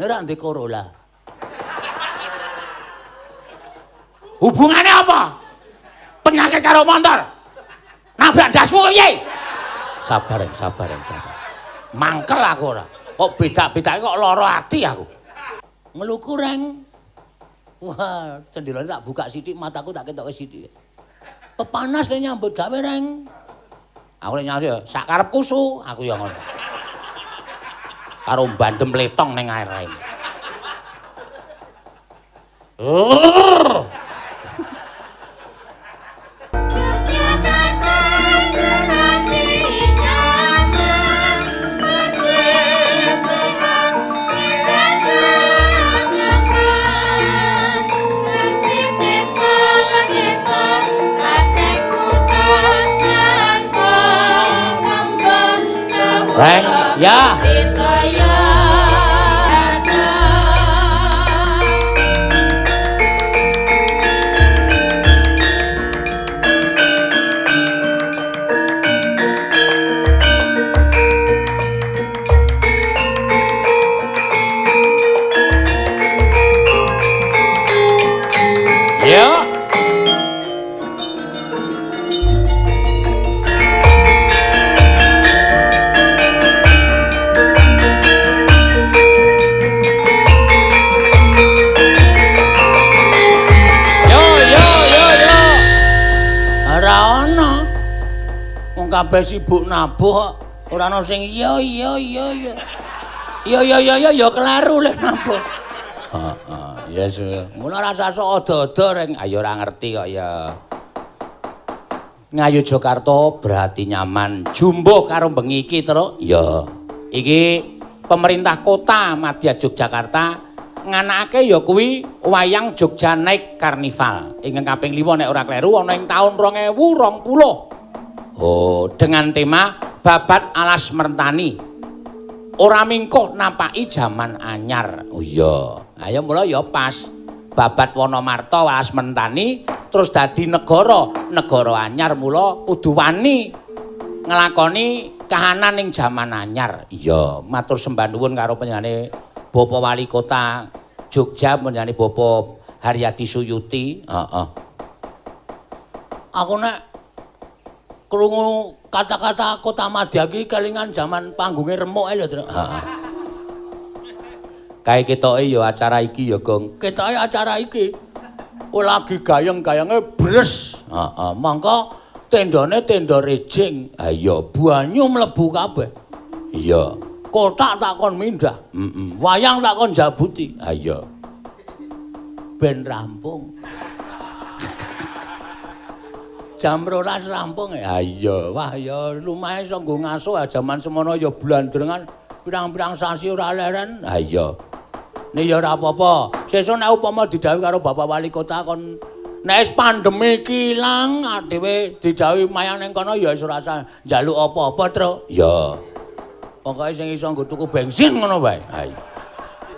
Nek ora ndek Corolla. Hubungane apa? Penyakit karo motor. Nabrak ndasmu piye? Sabar, sabar, sabar. Mangkel aku ora. Kok beda-bedake kok lara ati aku. Ngeluku reng. Wah, cendelane tak buka sithik, mataku tak ketoke sithik. Pepanas le nyambut gawe reng. Aku nek nyambut ya sak karepku su, aku ya ngono. Karo bandem letong ning air reng. Reng, ya. Ya. Kabeh sibuk nabuh kok ora ana sing iya iya iya iya. Iya iya iya iya ya kleru le nabuh. Heeh, ya mula rasa sok ada-ada reng. Ayo ora ngerti kok ya. Ngayogyakarta berarti nyaman. Jumbuh karo bengi iki, Truk. Ya. Iki pemerintah kota Madya Yogyakarta nganakake ya kuwi wayang Jogja Night Carnival. Ingkang kaping 5 nek ora kleru ana ing taun 2020. Oh, dengan tema Babat Alas Mertani. Ora mingkuh napaki jaman anyar. Oh iya. Ayo mula ya pas. Babat Wonomarta Alas Mertani terus dadi negara, negara anyar mula kudu wani nglakoni kahanan ing jaman anyar. Iya, matur sembah nuwun karo panjenengane Bapak Wali Kota Jogja, panjenengane Bapak Haryadi Suyuti. Heeh. Aku nek krungu kata-kata Kota Madya iki kelingan jaman panggunge remuk ae lho, Truk. Heeh. Kae ketoke ya acara iki ya, Gong. Ketoke acara iki. Oh lagi gayeng-gayengi bres. Heeh, mangka tendane tenda rejing. Ha iya, banyu mlebu kabeh. Iya. Kotak tak kon mindah. Heeh. Wayang tak kon jabuti. Ha iya. Ben rampung. Jam 12 rampung ya. Iya, wah ya lumayan iso nggo ngaso jaman semono ya blandrengan pirang-pirang sasi ora leren. Ha iya. Nek ya ora apa-apa. Sesuk nek upama didhawuhi karo Bapak Wali Kota kon nek wis pandemi iki ilang dhewe didhawuhi mayang ning kono ya wis ora usah njaluk apa-apa, Truk. Iya. Pokoke sing iso nggo tuku bensin ngono wae. Ha iya.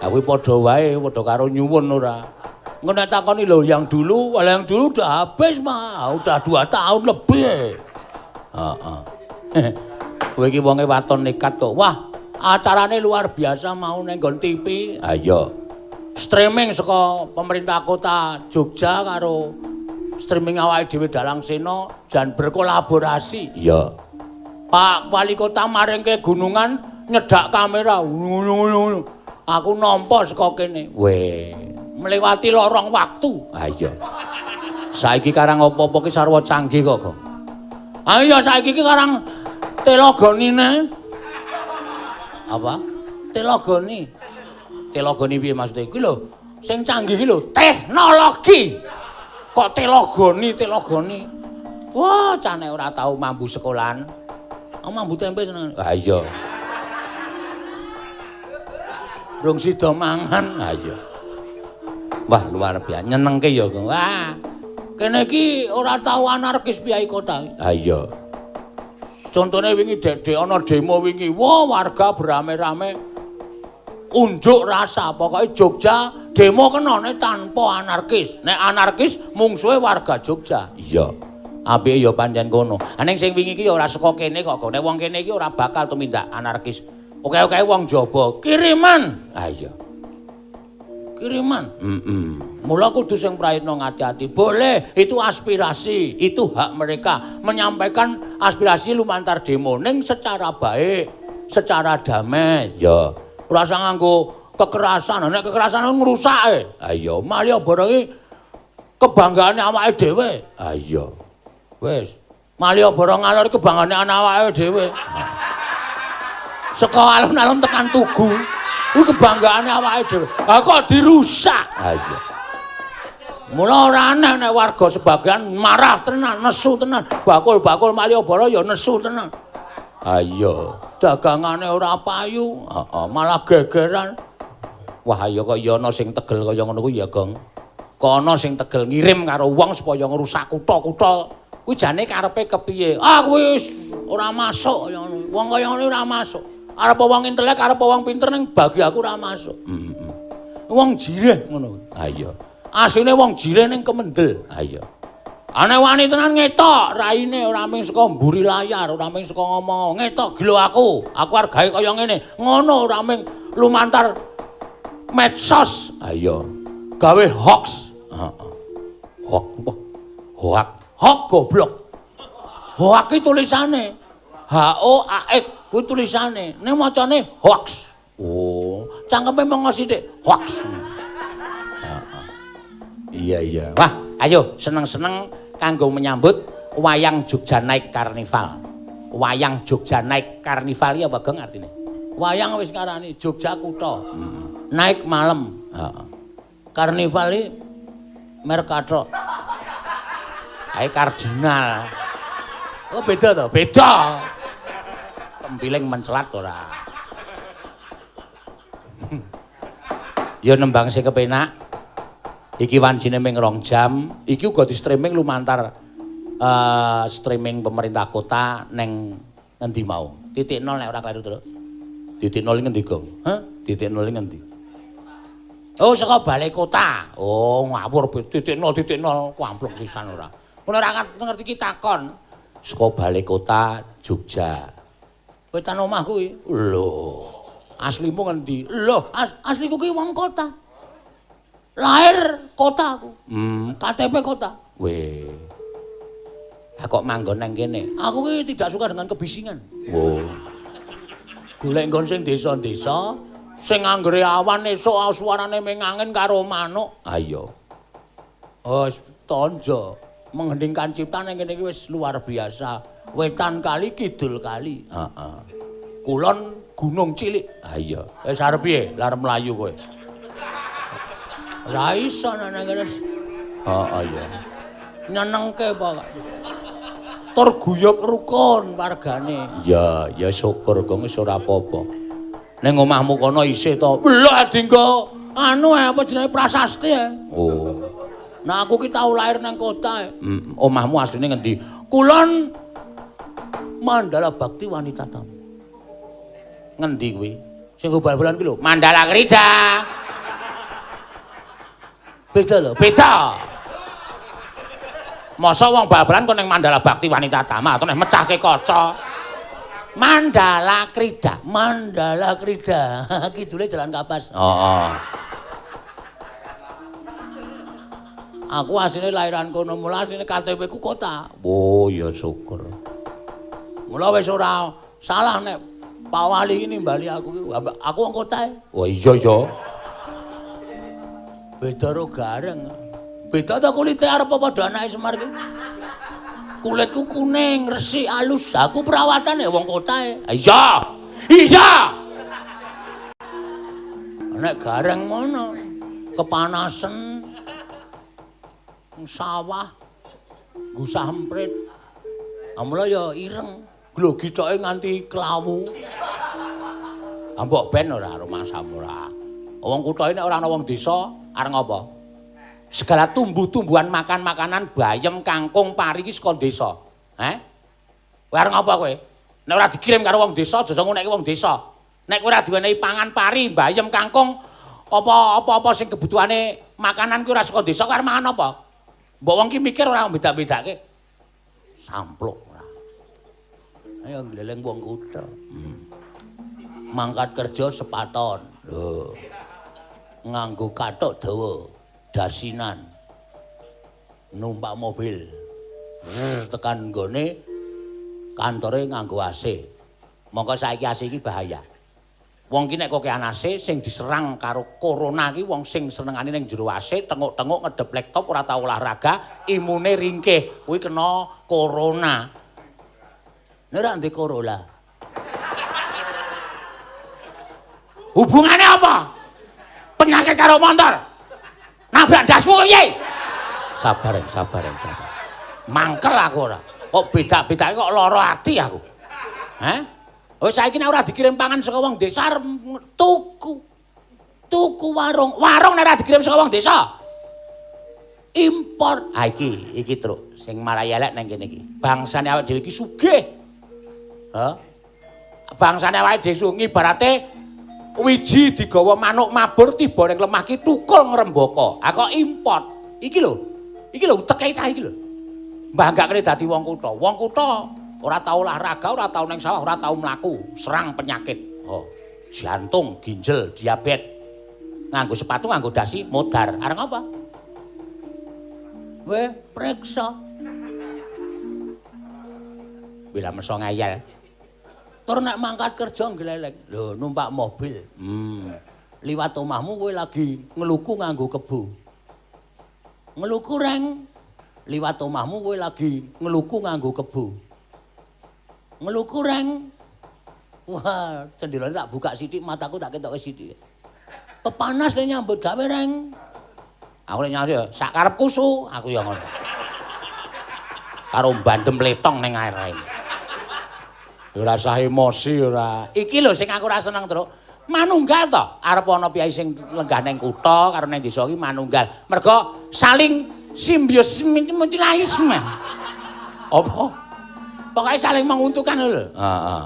Ha kuwi padha wae, padha karo nyuwun ora. Engko nek takoni lho yang dulu, yang dulu udah habis mah, udah 2 tahun lebih. Heeh. Kowe iki wonge waton nekat kok. Wah, acarane luar biasa mau ning nggon TV. Ha iya. Streaming saka pemerintah kota Jogja karo streaming awake dhewe Dalang Sena jan berkolaborasi. Iya. Pak Wali Kota maringke gunungan nyedak kamera. Ngono-ngono. Aku nampa saka kene. Weh. Melewati lorong waktu. Ha iya. Saiki karang apa-apa ki sarwa canggih kok, Gong. Ha iya saiki ki karang telogonine. Apa? Telogoni. Telogoni piye maksude? Kuwi lho, sing canggih ki lho, teknologi. Kok telogoni, telogoni. Wah, cane ora tau mambu sekolahan. Mambu tempe seneng. Ha iya. Rung sida mangan. Ha iya. Wah, luar biasa nyenengke ya. Wah. Kene iki ora tau anarkis piyai kota. Ha iya. Contone wingi dek ana demo wingi. Wah, warga berame-rame unjuk rasa. Pokoke Jogja demo kenane tanpa anarkis. Nek anarkis mungsuhe warga Jogja. Iya. Apike ya pancen kono. Ning sing wingi iki ya ora saka kene kok. Nek wong kene iki ora bakal tumindak anarkis. Oke-oke wong jaba kiriman. Ha iya. Kiriman. Mula kudu sing prayitna ngati-ati. Boleh, itu aspirasi, itu hak mereka menyampaikan aspirasi lumantar demo ning secara baik, secara damai. Ya, ora usah nganggo kekerasan. Nek kekerasan ngrusak. Ha iya, Malioboro iki kebanggaane awake dhewe. Ha iya. Wis, Malioboro ngalor kebanggaane awake dhewe. Saka alun-alun tekan Tugu. Kuwi kebanggaane awake dhewe. Ha kok dirusak? Ha iya. Mula ora aneh nek warga sebagian marah tenan, nesu tenan. Bakul-bakul Malioboro ya nesu tenan. Ha iya, dagangane ora payu, heeh, malah gegeran. Wah, ya kok ya ana sing tegel kaya ngono kuwi ya, Gong. Kok ana sing tegel ngirim karo wong supaya ngrusak kutha-kutha. Kuwi jane karepe kepiye? Ah, kuwi wis ora masuk kaya ngono. Wong kaya ngono ora masuk. Arep wong intelek, arep wong pinter ning bagi aku ora masuk. Heeh. Wong jireh ngono kuwi. Ha iya. Asline wong jireh ning kemendel. Ha iya. Ane wani tenan ngetok raine ora mung saka mburi layar, ora mung saka ngomong. Ngetok gelo aku. Aku arep gawe kaya ngene. Ngono ora mung lumantar medsos. Ha iya. Gawe hoax. Heeh. Hoax apa? Hoax. Hoax goblok. Hoax ki tulisane H O A X kuwi tulisane. Ning macane hoax. Oh, cangkeme mung sithik. Hoax. Heeh. Iya iya. Wah, ayo seneng-seneng kanggo menyambut Wayang Jogja Night Carnival. Wayang Jogja Night Carnival iki apa, Gong, artine? Wayang wis ngarani Jogja kutha. Heeh. Naik malam. Heeh. Karnival iki merek kathok. Ae kardinal. Oh beda to? Beda. Tempiling mencelat ora. Ya nembang sing kepenak. Iki wancine ming 2 jam. Iki uga di streaming lumantar streaming pemerintah kota neng ngendi mau. Titik 0 nek ora kleru to. Titik 0 ngendi, Gong? Hah? Titik 0 ngendi? Oh, saka balai kota. Oh, ngawur titik 0 titik 0 ampluk sisan ora. Ngono ora ngerti ki takon. Saka balai kota Jogja. Wetan omah kuwi. Lho. Aslimu ngendi? Lho, asliku ki wong kota. Lahir kota aku. KTP kota. Weh. Kok manggon nang kene? Aku ki tidak suka dengan kebisingan. Oh. Golek nggon sing desa-desa, sing anggere awan esuk suarane ming angin karo manuk. Ha iya. Oh, tonjo. Mengheningkan cipta nang kene iki wis luar biasa. Wetan kali kidul kali. Heeh. Kulon gunung cilik. Ha iya. Wis arep piye? Lah arep mlayu kowe. Ora iso nang kene. Heeh iya. Nyenengke pokoke. Tur guyub rukun wargane. Ya, ya syukur Gong wis ora apa-apa. Ning omahmu kono isih to. Lho dinggo anu apa jenenge prasasti. Oh. Nah aku ki tau lahir nang kota. Omahmu asline ngendi? Kulon Mandala Bakti Wanita Tama. Ngendi kuwi? Sing nggo bal-balan kuwi lho, Mandala Krida. Beda lho, beda. Masa wong bal-balan kok ning Mandala Bakti Wanita Tama atau nek mecahke kaca. Mandala Krida, Mandala Krida. Kidule Jalan Kapas. Heeh. Aku asline lahiran kono, mula asline KTP ku kota. Oh ya syukur. Mula wis ora salah nek Pak Wali ini nimbali aku ki. Aku wong kota. Oh iya iya. Beda ro gareng. Beda ta kulite arep padha anake Semar ki. Kulitku kuning, resik, alus. Aku perawatan ya wong kota. Iya. Iya. Nek gareng ngono, kepanasan. Sawah gusah emprit. Amula ya ireng, glogi toke nganti klawu. Mbok ben ora rumangsamu ora. Wong kutha iki nek ora ana wong desa arep ngapa? Segala tumbuh-tumbuhan, makan-makanan, bayem, kangkung, pari iki saka desa. Heh? Kowe arep ngapa kowe? Nek ora dikirim karo wong desa, aja ngonekke wong desa. Nek kowe ora diwenehi pangan pari, bayem, kangkung, apa-apa sing kebutuhane makanan kuwi ora saka desa, kowe arep mangan apa? Mbok wong ki mikir ora beda-bedake. Sampluk ora. Ayo gleleng wong kutha. Mangkat kerja sepaton. Lho. Nganggo kathok dawa, dasinan. Numpak mobil. Tekan nggone kantore nganggo AC. Mongko saiki AC iki bahaya. Wong ki nek kokean AC sing diserang karo corona ki wong sing senengane ning jero AC, tenguk-tenguk ngedep laptop ora tau olahraga, imune ringkih, kuwi kena corona. Nek ora ndek corona. Hubungane apa? Penyakit karo motor. Nabrak ndasmu piye? Sabar, sabar, sabar. Mangkel aku ora. Kok beda-bedake kok lara ati aku. Hah? Oh saiki nek ora dikirim pangan saka wong desa tuku. Tuku warung. Warung nek ora dikirim saka wong desa. Impor. Ha iki, iki truk sing marai elek nang kene iki. Bangsane awake dhewe iki sugih. Hah? Bangsane awake dhewe ngibarate wiji digawa manuk mabur tiba ning lemah ki tukul ngrembaka. Ha kok import. Iki lho. Iki lho uteke cah iki lho. Mbanggakne dadi wong kutha. Wong kutha ora tau olahraga, ora tau ning sawah, ora tau mlaku, serang penyakit. Oh, jantung, ginjal, diabetes. Nganggo sepatu, nganggo dasi, modar. Areng apa? Weh, preksa. Bila meso ngeyel. Tur nek mangkat kerja ngleleng. Lho, numpak mobil. Liwat omahmu kowe lagi ngeluku nganggo kebo. Ngeluku reng. Liwat omahmu kowe lagi ngeluku nganggo kebo. Ngeluku reng. Wah, cendelane tak buka sithik, mataku tak ketoke sithik. Pepanas le nyambut gawe reng. Aku lek nyambut ya sak karepku su, aku ya ngono. Karo bandem letong ning air. Ora usah emosi ora. Iki lho sing aku ora seneng, Truk. Manunggal to, arep ana piyai sing lenggah ning kutha karo ning desa iki manunggal. Mergo saling simbiosis mutualisme. Apa? Pokoke saling menguntungkan lho. Heeh.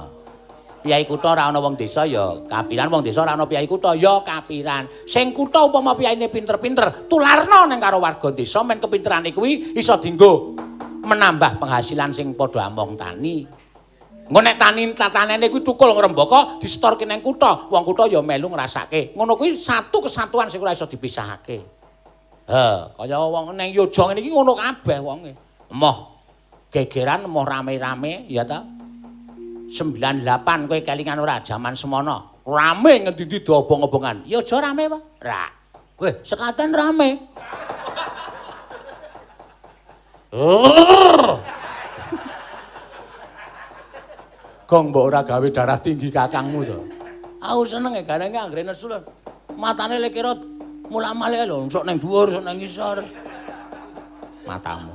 Piyai kutha ora ana wong desa ya kapiran, wong desa ora ana piyai kutha ya kapiran. Sing kutha upama piyaine pinter-pinter, tularno ning karo warga desa men kepinterane kuwi iso dienggo menambah penghasilan sing padha among tani. Engko nek tani tatanene kuwi tukul ngrembaka disetorke ning kutha, wong kutha ya melu ngrasake. Ngono kuwi satu kesatuan sing ora iso dipisahake. He, kaya wong ning Yogya ngene iki ngono kabeh wonge. Emoh gegeran, emoh rame-rame ya ta. 98 kowe kelingan ora jaman semono. Rame ngendi-endi diobong-obongan. Ya aja rame, Pak. Ra. Weh, sekaten rame. Gong mbok ora gawe darah tinggi kakangmu to. Aku seneng e garenge anggere nesu lho. Matane lek kira mulak-malik lho, sok ning dhuwur, sok ning ngisor. Matamu.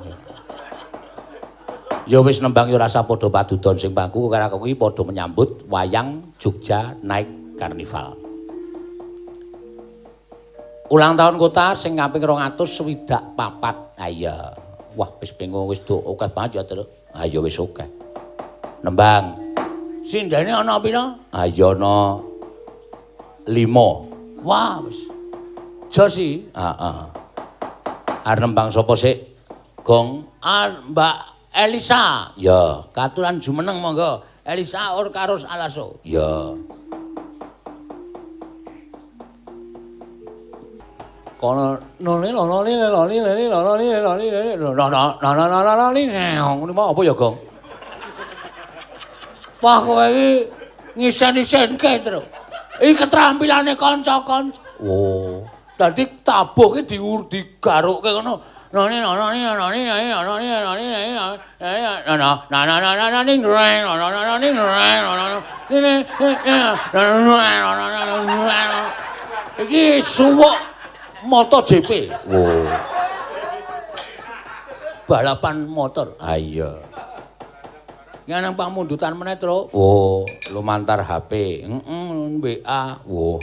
Ya wis nembang ya rasa padha padudon sing pangku karo aku iki padha menyambut wayang Jogja Night Carnival. Ulang tahun kota sing kaping 264. Ha iya. Wah, wis bingung wis do akeh banget ya, Truk. Ha iya wis akeh. Nembang. Sindene ana pira? Ha iya ana 5. Wah, wis. Jos iki. Heeh. Arep nembang sapa sik? Gong. Mbak Elisa. Ya, katuran jumeneng monggo. Elisa or Karos Alaso. Ya. Kono none none none none none none none none ngono apa ya, Gong? Wah, kowe iki ngisen-isenke, Truk. Iki keteраmpilane kanca-kanca. Oh, dadi tabuh ki digarukke ngono. None none none none none none none iki suwuk MotoGP. Wo. Balapan motor. Ha iya. Nang pamundutan meneh, Truk. Wo, lumantar HP. Heeh, WA. Wo.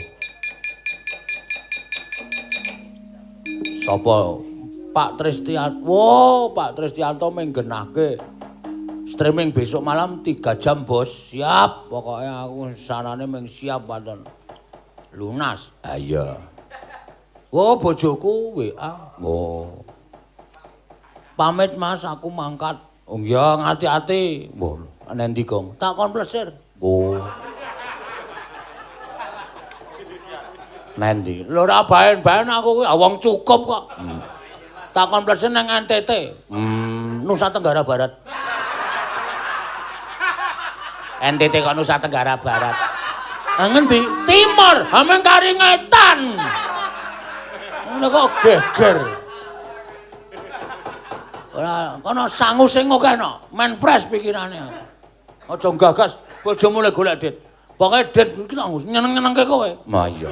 Sapa? Pak Tristianto. Wo, Pak Tristianto menggenahke streaming besok malam 3 jam, Bos. Siap. Pokoknya aku sanane meng siap wonten. Lunas. Ha iya. Wo, bojoku WA. Wo. Pamit, Mas, aku mangkat. Oh iya, ngati-ati. Wo, nendi, Gong? Tak kon plesir. Wo. Nendi? Lho ora baen-baen aku kuwi wong cukup kok. Takon plese nang NTT. Nusa Tenggara Barat. NTT kok Nusa Tenggara Barat. Ha ngendi? Timur, ha meng kari ngetan. Ngono kok geger. Ora kono sangu sing akeh no, men fresh pikirane. Aja gagas bojomu le golek dit. Pokoke dit iki tak nyeneng-nyenengke kowe. Ma iya.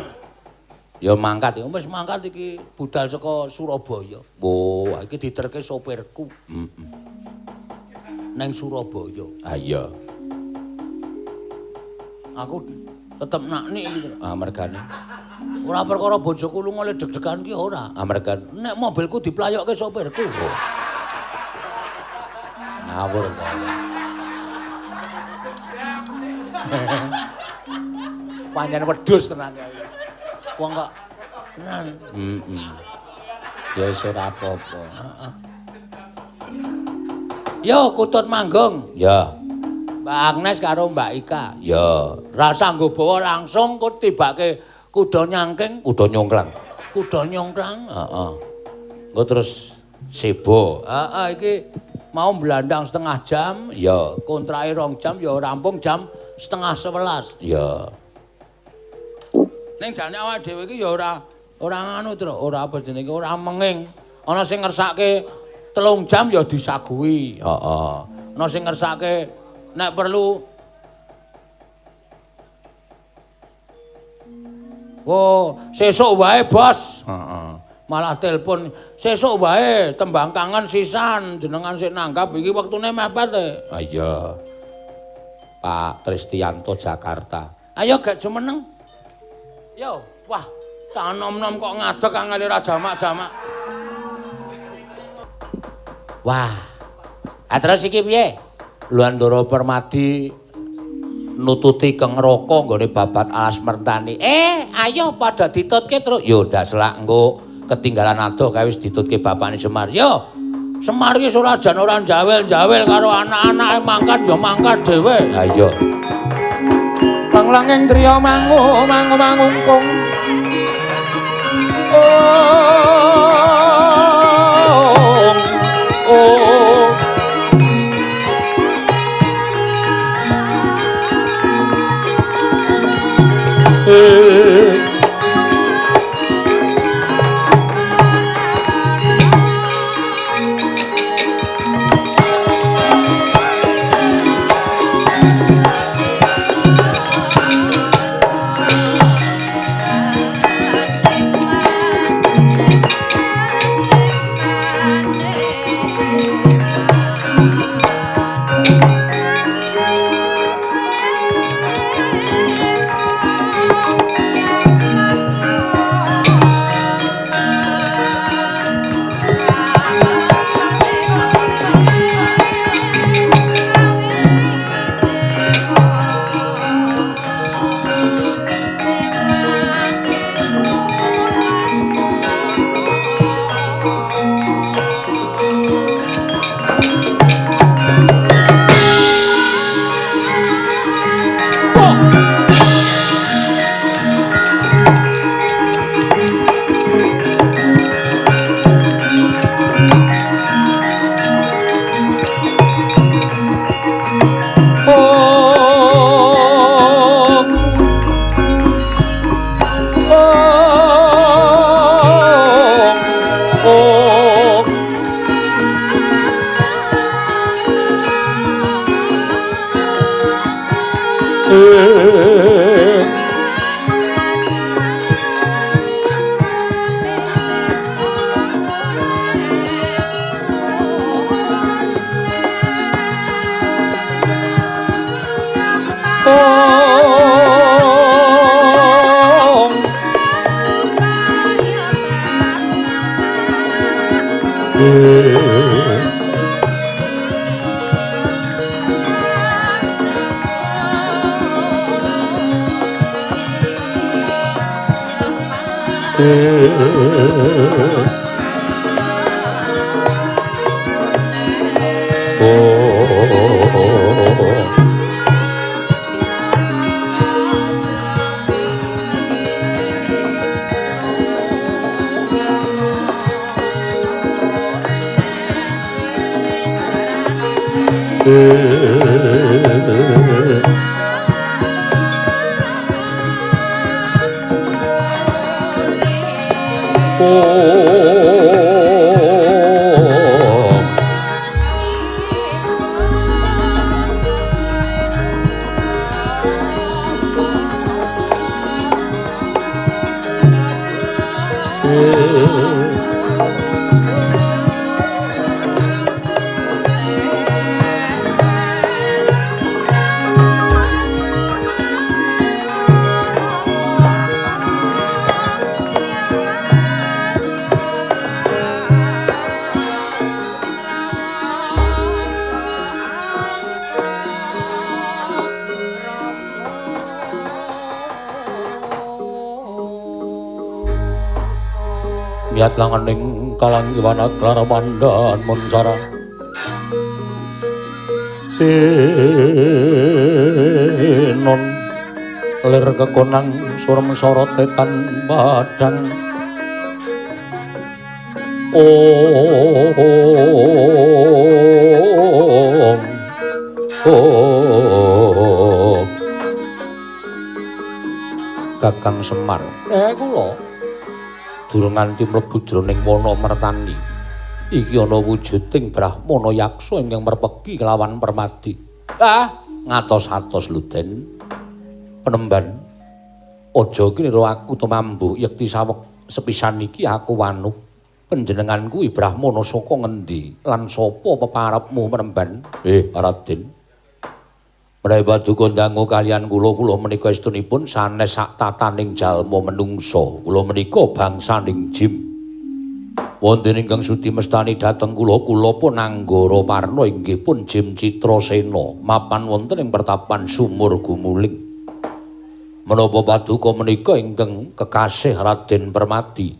Ya mangkat, wis mangkat iki budal saka Surabaya. Oh, iki diterke sopirku. Heeh. Neng Surabaya. Ha iya. Aku tetep naknik iki. Ah mergane. Ora perkara bojoku lunga le deg-degan ki ora. Ah mergane nek mobilku diplayokke sopirku. Oh. Ngawur to. Pancen wedhus tenan ya. Wong kok tenan. Heeh. Ya wis ora apa-apa. Heeh. Yo kutut manggung. Ya. Mbak Agnes karo Mbak Ika. Ya. Rasa nggo bawa langsung kok tibake kuda nyangking, kuda nyongklang. Kuda nyongklang, heeh. Engko terus sebo. Heeh, iki mau mblandang setengah jam, ya kontrake 2 jam ya rampung jam 10:30. Ya. Ning jane awake dhewe iki ya ora ora nganu, Tru, ora apa jenenge, ora menging. Ana sing ngersake 3 jam ya disaguhi. Heeh. Ana sing ngersake nek perlu oh, sesuk wae, Bos. Heeh. Malah telepon, sesuk wae tembang kangen sisan jenengan sik nanggap iki wektune mepet e. Ha iya. Pak Tristianto Jakarta. Ayo gak jumeneng. Yo, wah, cah nom-nom kok ngadeg angel ora jamak-jamak. Wah. Ah terus iki piye? Lho Andara Permadi nututi kengroko nggone babat alas mertani. Ayo padha ditutke, Truk. Yo ndak selak engko ketinggalan adoh kae wis ditutke bapakne Semar. Yo, Semar iki ora jan ora jawel-jawel karo anak-anake mangkat ya mangkat dhewe. Ha iya. Langlanging driya mangu mangu mangungkung. Oh. Oh. Miyat langening kalang iwana klara pandan muncara tinon lir kekonang surem sorote tan padang om om Kakang Semar kula durung nganti mlebu jroning wana mertani iki ana wujuding brahmana yaksa ingkang merpeki kelawan permadi. Ah, ngatos-atos lho Den. Penemban aja kira aku tumambuh yekti saweg sepisan iki aku wanuh. Panjenengan kuwi brahmana saka ngendi lan sapa peparepmu penemban? Raden. Menawi paduka ndangu kaliyan kula, kula menika estunipun sanes sak tataning jalma menungsa. Kula menika bangsaning jim. Wonten ingkang sudi mestani dhateng kula, kula pun Anggara Parna inggih pun Jim Citrasena, mapan wonten ing pertapan Sumur Gumuling. Menapa paduka menika ingkang kekasih Raden Permadi?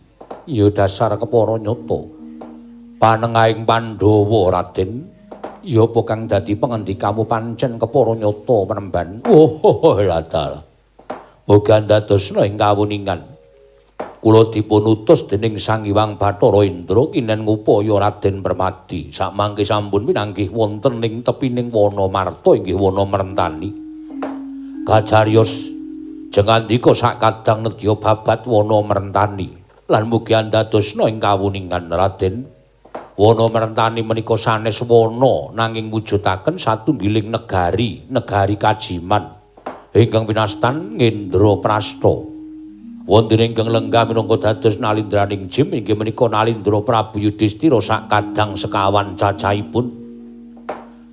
Ya dasar kepara nyata. Panengahing Pandhawa Raden. Ya apa kang dadi pengendikamu pancen kepara nyata penemban. Oh, lha. Mugi andadosna ing kawuningan. Kula dipun utus dening Sang Hyang Bathara Indra kinen ngupaya Raden Permadi. Sakmangke sampun pinanggih wonten ing tepining wana marta inggih wana merentani. Kacariyos jengandika sakadang nedya babat wana merentani. Lan mugi andadosna ing kawuningan Raden. Wana merentani menika sanes wana nanging wujudaken satunggiling negari, negari kajiman ingkang winastan Ngendraprasta. Wonten ingkang lenggah minangka dados nalindraning jim inggih menika Nalindra Prabu Yudhistira sakadang sekawan cacahipun.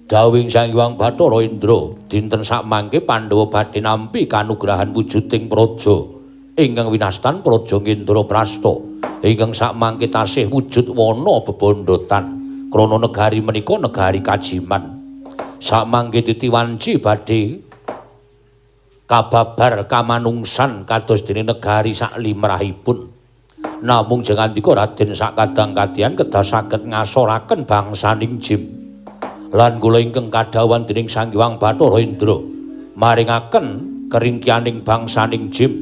Dawuhing Sang Hyang Bathara Indra, dinten sakmangke Pandhawa badhe nampi kanugrahan wujuding praja ingkang winastan Praja Ngendraprasta. Ingkang sakmangke tasih wujud wana bebondotan krana negari menika negari kajiman. Sakmangke titiwanci badhe kababar kamanungsan kados dene negari saklimrahipun. Namung jengandika Raden sakadang kadian kedah saged ngasoraken bangsaning jim. Lan kula ingkang kadhawuhan dening Sang Hyang Bathara Indra maringaken keringkianing bangsaning jim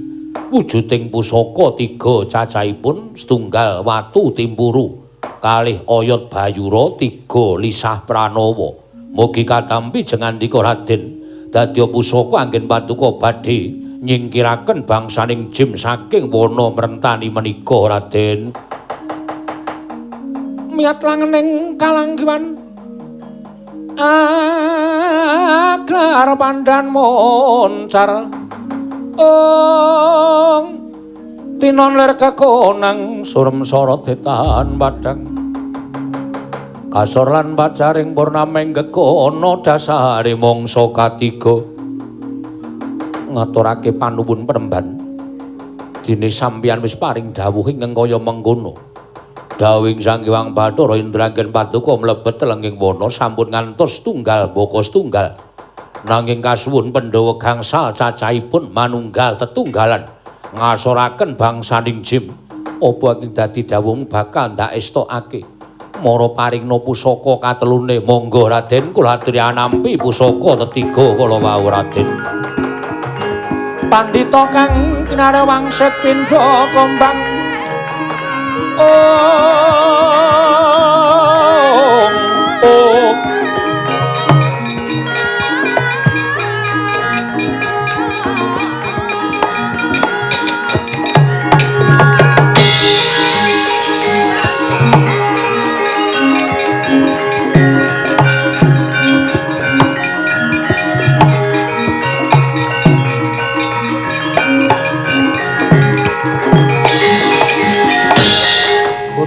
wujuding pusaka tiga cacahipun setunggal watu timpuru kalih oyot bayura tiga lisah pranawa. Mugi katampi jengandika Raden dadya pusaka anggen paduka badhe nyingkiraken bangsaning jim saking wana merentani menika Raden. Miyat langening kalanggiwan aglar pandan moncar ong tinon lir kekonang surem sorot tan padang kasor lan pacaring purnameng gekono dasare mangsa katiga. Ngaturake panuwun penemban dene sampeyan wis paring dawuh ingkang kaya mengkono. Dawuhing Sang Hyang Bathara Indra anggen paduka mlebet telenging wana sampun ngantos tunggal baka setunggal. Nanging kasuwun Pandhawa gangsal cacahipun manunggal tetunggalan ngasoraken bangsaning jim. Apa ing dadi dawuhmu bakal ndak estokake? Mara paringna pusaka katelune. Monggo Raden kula aturi anampi pusaka tetiga kala wau Raden. Pandhita kang kinarya wangsit pindha kembang om om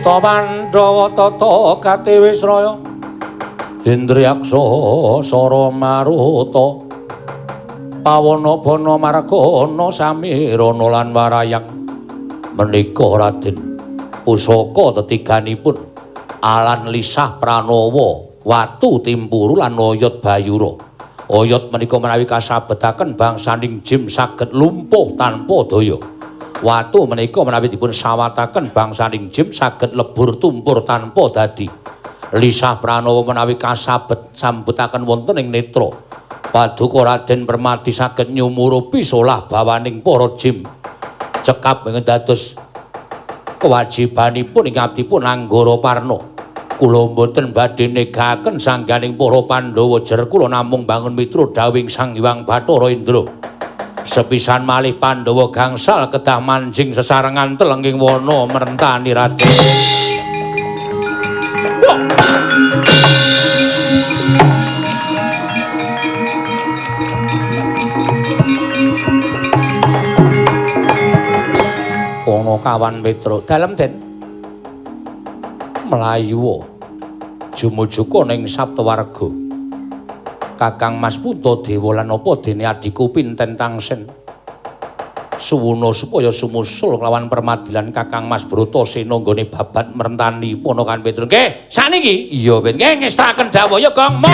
Kita Pandhawa tata katiwisraya Indriyaksa Sara Maruta Pawana Bana Margana Samirana lan Warayang menika Raden pusaka tetiganipun alan lisah pranawa watu timpuru lan oyot bayura. Oyot menika menawi kasabetaken bangsaning jim saged lumpuh tanpa daya. Watu menika menawi dipun sawataken bangsaning jim saged lebur tumpur tanpa dadi. Lisah pranawa menawi kasabet sambetaken wonten ing netra paduka Raden Permadi saged nyumurupi solah bawaning para jim. Cekap ingkang dados kewajibanipun ing abdipun Anggara Parna. Kula mboten badhe negaken sangganing para Pandhawa jer kula namung bangun mitra dawing Sang Hyang Bathara Indra. Sepisan malih Pandhawa gangsal kedah manjing sesarengan telenging wana merentani Raden. Ana kawan Petruk dalem Den mlayu jumujuka ning Saptawarga. Kakang Mas Puntadewa lan apa dene adhiku Pinten Tangsen suwuna supaya sumusul kelawan permadilan Kakang Mas Bratasena nggone babat merentani ponakan Petruk. Nggih, saniki iya Ben nggih ngestaken dawuh ya Gong. Mo.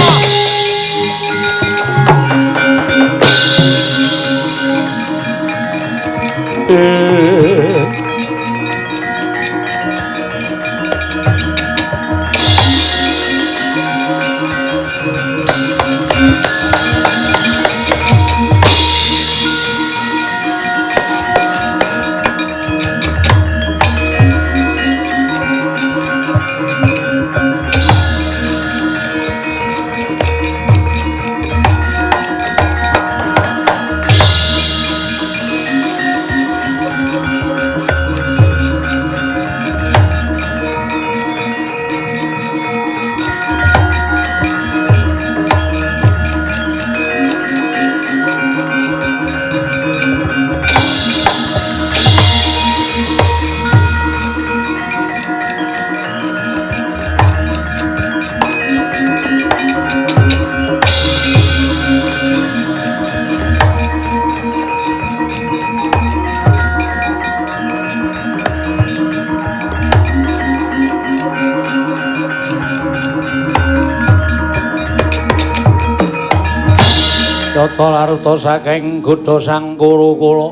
Tata laruta saking godha sang Kuru-kula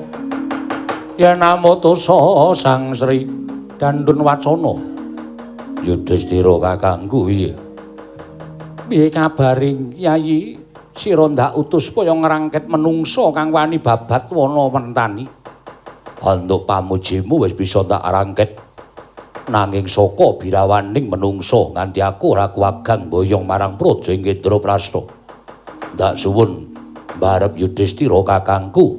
yen amutusa Sang Sri Dandun Wacana. Yudhistira kakangku piye? Piye kabare Yayi? Sira ndak utus supaya ngrangket menungsa kang wani babat wana mentani. Antuk pamujimu wis bisa tak rangket. Nanging saka birawaning menungsa nganti aku ora kuwagang boyong marang praja ing Indraprasta. Ndak suwun barep Yudhistira kakangku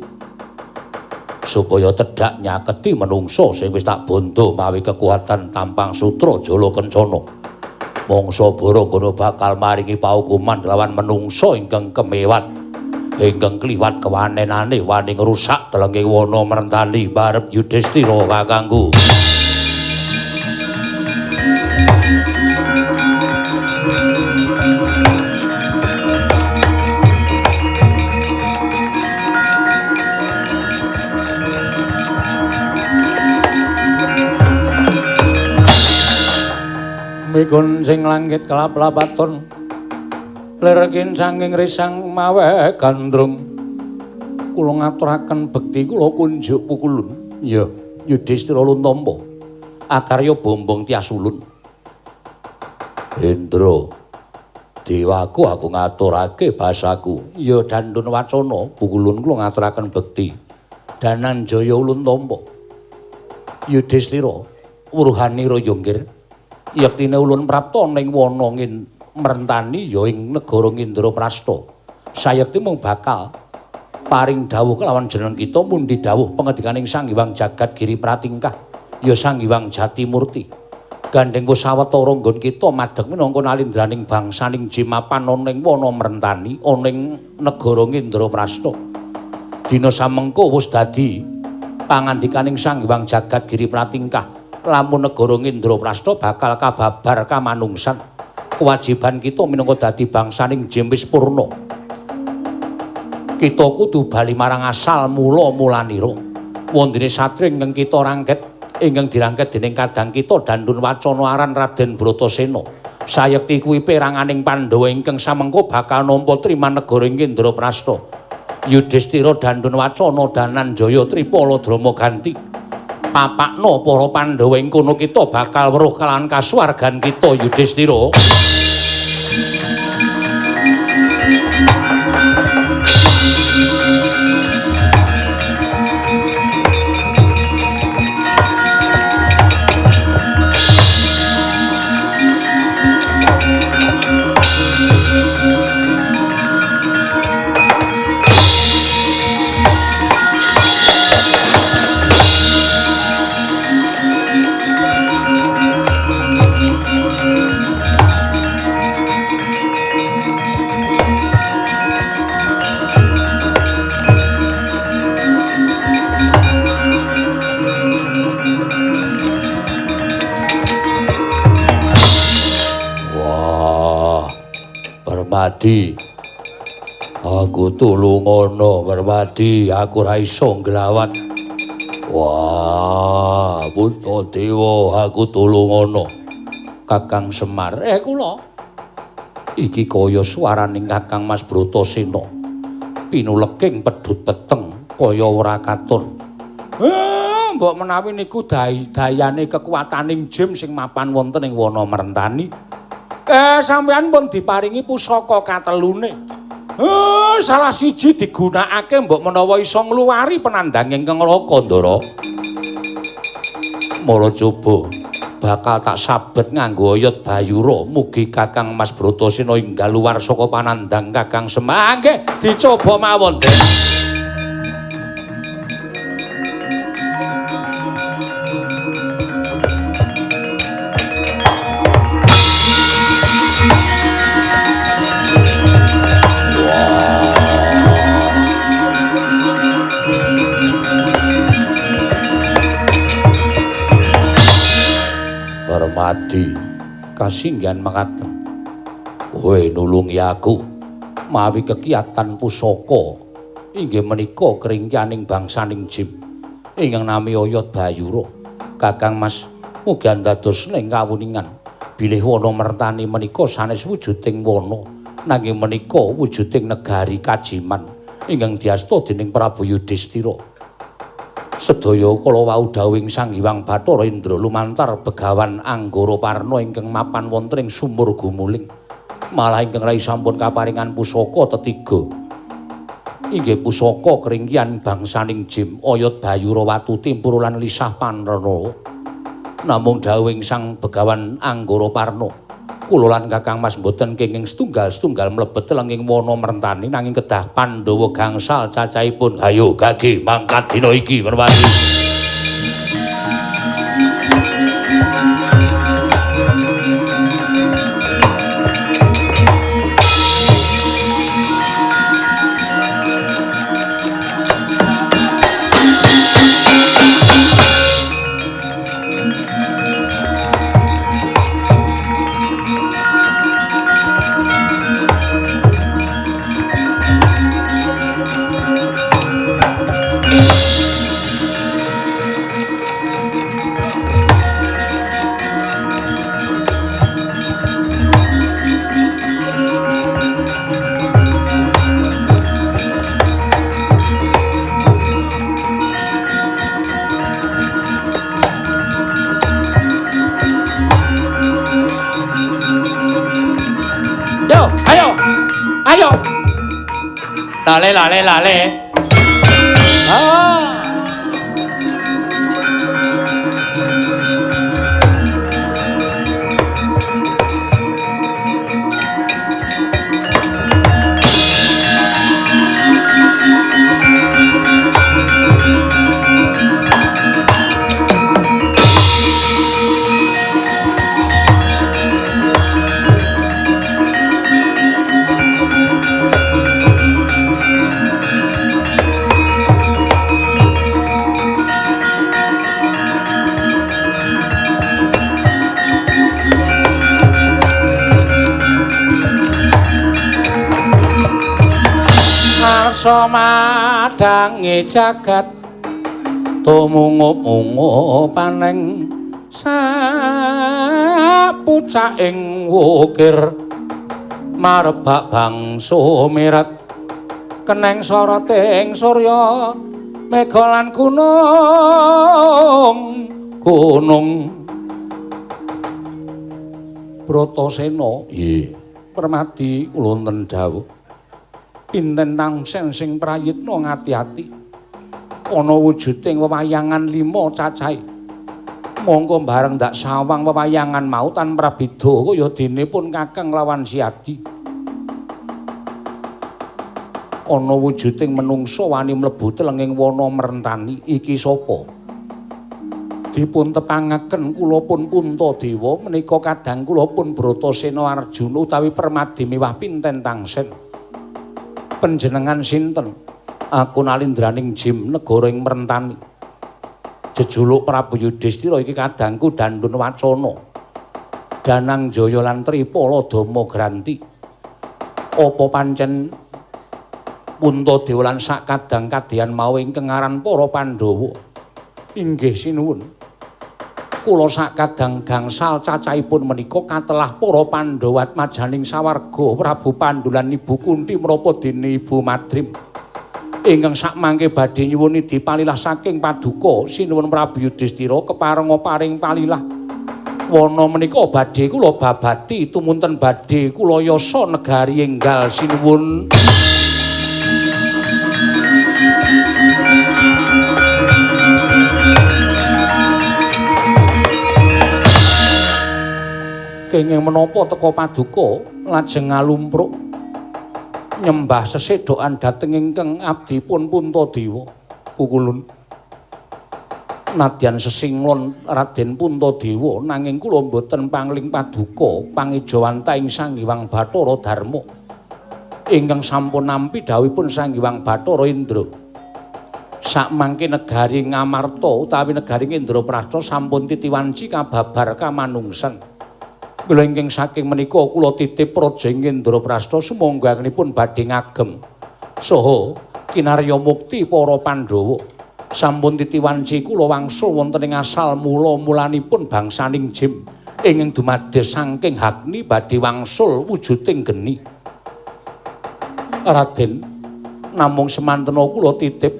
supaya tedhak nyaketi menungsa sing wis tak bondo mawi kekuatan tampang sutra jala kencana. Mangsa bara bakal maringi paukuman lawan menungsa ingkang kemewat ingkang kliwat kewanenane wani ngrusak telenging wana merentani barep Yudhistira kakangku. Mikun sing langit kelap-lapaton lerkin sanging risang mawe gandrung kula ngaturaken bekti kula kunjuk pukulun. Ya Yudhistira luntampa akarya bombong tias ulun. Indra dewaku aku ngaturake basaku. Ya Dandun Wacana pukulun kula ngaturaken bekti Dananjaya ulun tampa. Yudhistira wuruhanira ya nggir yektine ulun prapta ning wana merentani ya ing negara Indraprasta. Sayekti mung bakal paring dawuh kelawan jeneng kita mundi dawuh pangandikaning Sang Hyang Jagat Giri Pratingkah ya Sang Hyang Jatimurti. Gandeng wis sawetara nggon kita madeg minangka nalindraning bangsaning jimapan ana ing wana merentani ana ing negara Indraprasta. Dina samengko wis dadi pangandikaning Sang Hyang Jagat Giri Pratingkah Lamun negara Indraprasta bakal kababar kamanungsan. Kewajiban kita minangka dadi bangsaning Jim wis purna. Kita kudu bali marang asal mula-mulanira. Wondene satria ingkang kita rangket, ingkang dirangket dening kadang kita Dandun Wacana aran Raden Bratasena. Sayekti kuwi peranganing Pandhawa ingkang samengko bakal nampa triman negara ing Indraprasta. Yudhistira Dandun Wacana Dananjaya Tripala Drama ganti. Papakna para Pandhawa ing kono kita bakal weruh kalawan kasuwargan kita Yudhistira. Permadi, aku tulungono Permadi, aku ra iso nglawat. Wah, Puntadewa, aku tulungono. Kakang Semar, kula. Iki kaya swaraning Kakang Mas Bratasena. Pinuleking pedhut peteng kaya ora katon. Mbok menawi niku dayane kekuwataning Jim sing mapan wonten ing wana Merentani. Sampeyan pun diparingi pusaka katelune. Salah siji digunakake mbok menawa iso ngluwari penandang ingkang neraka, Ndara. Mara coba bakal tak sabet nganggo oyot Bayura. Mugi Kakang Mas Bratasena enggal luwar saka panandang Kakang Semar. Nggih, dicoba mawon, Den. Permadi kasinggihan mekaten. Kowe nulungi aku mawi kekiyatan pusaka inggih menika kringkianing bangsaning Jim ingkang nami Oyot Bayura. Kakang Mas mugi andados ning kawuningan bilih wana Mertani menika sanes wujuding wana nanging menika wujuding negari kajiman ingkang diasta dening Prabu Yudhistira. Sedaya kala wau dawuhing Sang Hyang Bathara Indra lumantar Begawan Anggara Parna ingkang mapan wonten ing sumur gumuling. Malah ingkang rai sampun kaparingan pusaka tetiga. Inggih pusaka kringkian bangsaning Jim, Oyot Bayura Watu Timpur lan Lisah Panrana. Namung dawuhing Sang Begawan Anggara Parna, kula lan Kakang Mas mboten kenging setunggal-setunggal mlebet lenging wana Merentani nanging kedah Pandhawa gangsal cacahipun. Hayo gage mangkat dina iki Permadi. Lale lale lale. Ah. Bisa madangi jagat tumungup-mungup paneng sapucaking wukir marebak bangsa mirat keneng soroting surya mega lan gunung gunung. Bratasena nggih permadi kula wonten dawuh pinten tangsen sing prayitna ngati-ati ana wujuding wewayangan 5 cacahe mongko bareng ndak sawang wewayangan mau tan prabida kaya dene pun kakang lawan Siadi. Ana wujuding menungsa wani mlebu telenging wana merentani iki sapa? Dipun tepangaken kula pun Puntadewa menika kadang kula pun Bratasena Arjuna utawi permadi miwah pinten tangsen. Panjenengan sinten? Aku nalindraning Jim negara ing merentani. Jejuluk Prabu Yudhistira iki kadangku Dandun Wacana. Danang Jaya lan Tripala Dama Granti. Apa pancen Puntadewa lan sak kadang kadyan mau ingkang aran para Pandhawa? Inggih sinuwun. Kula sak kadang gangsal cacahipun menika katelah para Pandhawa atmajaning sawarga Prabu Pandu lan Ibu Kunti menapa dene Ibu Madrim. Ingkang sakmangke badhe nyuwun dipalilah saking paduka sinuwun Prabu Yudhistira keparenga paring palilah. Wana menika badhe kula babati tumunten badhe kula yasa negari enggal sinuwun. Kenging menapa teka paduka lajeng ngalumpruk nyembah sesedokan dhateng ingkang abdipun Puntadewa. Pukulun nadyan sesinglon Raden Puntadewa nanging kula mboten pangling paduka pangejawanta ing Sang Hyang Bathara Darma ingkang sampun nampi dawuhipun Sang Hyang Bathara Indra. Sakmangke negari Ngamarta utawi negari Indraprastha sampun titiwanci kababar kamanungsan. Mila ingkang saking menika kula titip praja ing Indraprastha sumangga anggenipun badhe ngagem saha kinarya mukti para Pandhawa. Sampun titiwanci kula wangsul wonten ing asal mula-mulanipun bangsaning Jim ingkang dumades saking Agni badhe wangsul wujuding geni. Raden, namung semantena kula titip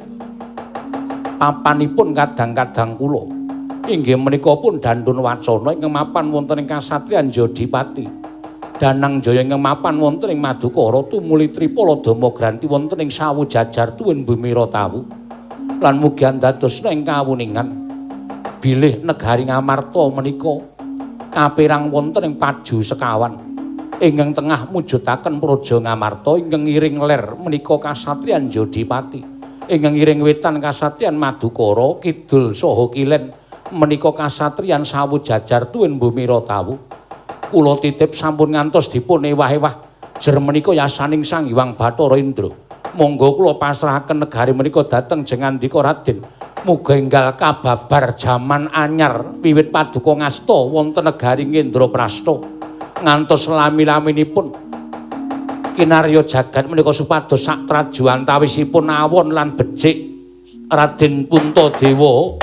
papanipun kadang-kadang kula. Inggih menika pun Dandun Wacana ingkang mapan wonten ing kasatriyan Jodipati. Danang Jaya ingkang mapan wonten ing Madukara tumuli Tripala Dama Granti wonten ing Sawu Jajar tuwin Bumi Ratawu. Lan mugi andadosna ing kawuningan bilih negari Ngamarta menika kaperang wonten ing paju sekawan. Ingkang tengah mujudaken Praja Ngamarta ingkang ngiring ler menika kasatriyan Jodipati. Ingkang ngiring wetan kasatriyan Madukara kidul saha kilen menika kasatriyan Sawu Jajar tuwin Bumi Ratawu. Kula titip sampun ngantos dipun ewah-ewah jer menika yasaning Sang Hyang Bathara Indra. Monggo kula pasrahaken negari menika dhateng jengandika Raden. Muga enggal kababar jaman anyar wiwit paduka ngasta wonten negari Indraprastha ngantos lami-laminipun kinarya jagat menika supados sak traju antawisipun awon lan becik Raden Puntadewa.